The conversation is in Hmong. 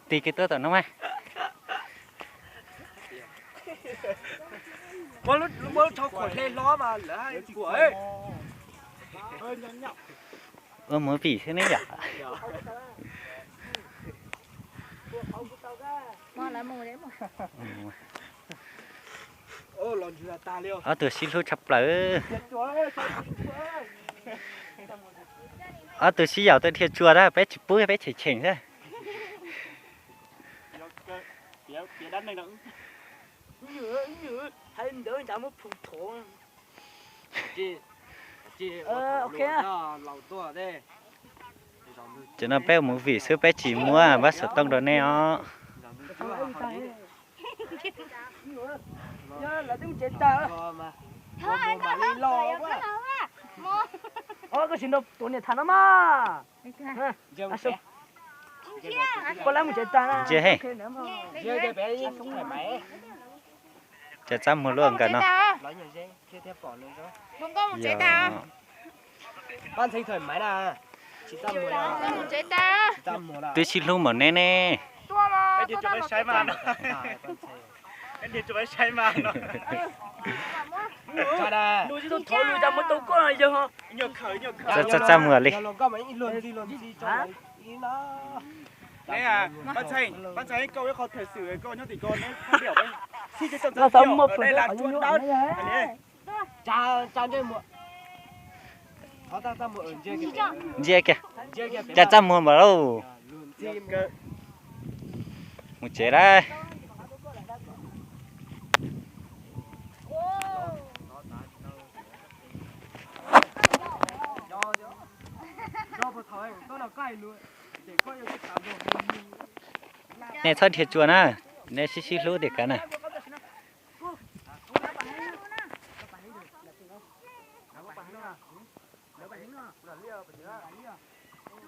Tig kiag tuaj tom no mas. Ua movie xwb ne yom. Ob tug sib hlub tshaj plaws. Ob tug sib yaum tuaj dhia tsua tab peb tsis pub, peb cheem cheem xwb. Tam no peb ua movie xwb peb tsis muab npab xov tooj rau nej os. Koj tsis nrog tus niam tham no mas. Koj lab mus tsev tag na. Ntsia he. Cas txaj muag luaj nkaus no. Twb sib hlub npaum neb ne. Txaj muag li. Ntsia kiag, cas txaj muag npaum lauj. Mus tsev lawm. Nej txhob dhia tsua na, nej sib sib hlub tiag kav na.